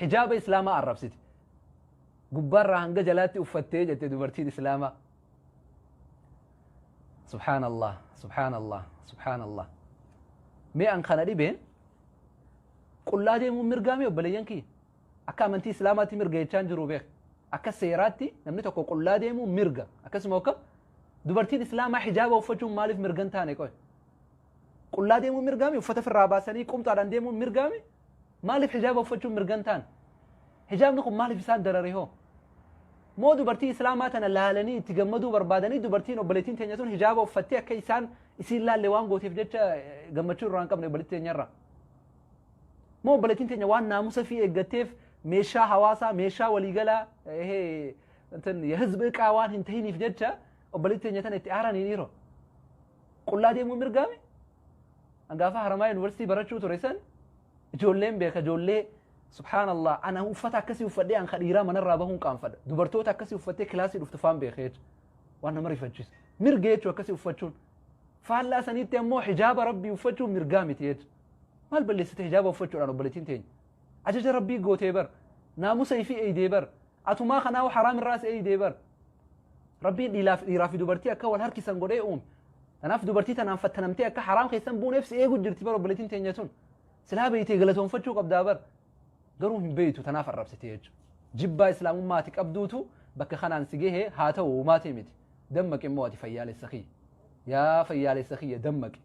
Hijaaba Islaamaa arrabsite. Gubbaarraa hanga jalaatti uffattee jette dubartiin Islaamaa. Subhaanallah, subhaanallah, subhaanallah. Mee an kana dhibeen qullaa deemuun mirgaa mee obboleeyyan kiyya? Akka amantii Islaamaatti mirga jechaan jiru beek. Akka seeraatti namni tokko qullaa deemuun mirga. Akkasuma akka dubartiin Islaamaa hijaaba uffachuun maaliif mirga hin taane qoy? Qullaa deemuun mirgaami? Uffata ofirraa baasanii qumxaadhaan deemuun mirgaami? Maaliif hijaaba uffachuun mirga hin taane? Hijaabni kun maaliif isaan darare hoo? Moo dubartii Islaamaa tana laalanii itti gammaduu barbaadanii dubartiin obboleettiin teenya tun hijaaba uffattee akka isaan isiin laalle waan gooteef jecha gammachuu irraa hin qabne obboleettii teenya irraa? Moo obboleettiin teenya waan naamusa fi eeggatteef meeshaa hawaasaa, meeshaa waliigalaa የህዝብ ዕቃ waan hin tahiniif jecha obboleettii teenya tana itti aaranii dhiiroo? Qullaa deemuu mirgaami? Gaafa Haramaa Yuunivarsiitii barachuu ture san ijoolleen beeka, ijoollee subhaanallah, ana uffata akkasii uffadhee an dhiiraa manarraa bahuun qaanfadha. Dubartoota akkasii uffattee kilaasii dhuftu faan beeka jechuudha. Waan nama rifachiisu. Mirga jechuun akkasii uffachuun. Faallaa saniitti ammoo hijaaba Rabbii uffachuun mirgaa miti jechuudha. Maal balleessite hijaaba uffachuudhaan obboleettiin teenya? Ajaja Rabbii gootee bar. Naamusa ifii eeydee bar. Atumaa kanaa haraam irraas eeydee bar. Rabbiin dhiiraa fi dubartii akka wal harkisan godhee uume. Kanaaf dubartii tanaan fattanamtee akka haraam keessan buuneef si eegu jirti bar obboleettiin teenya tun. Silaa beeytee galatoonfachuu qabdaa bar. Garuu hin beeytu, tanaaf arrabsite jechuudha. Jibbaa Islaamummaati qabduutu bakka kanaan si gahe. Haa ta'u, uumaatee miti. Dammaqi immoo ati fayyaalessa kiyya. Yaa fayyaalessa kiyya, dammaqi.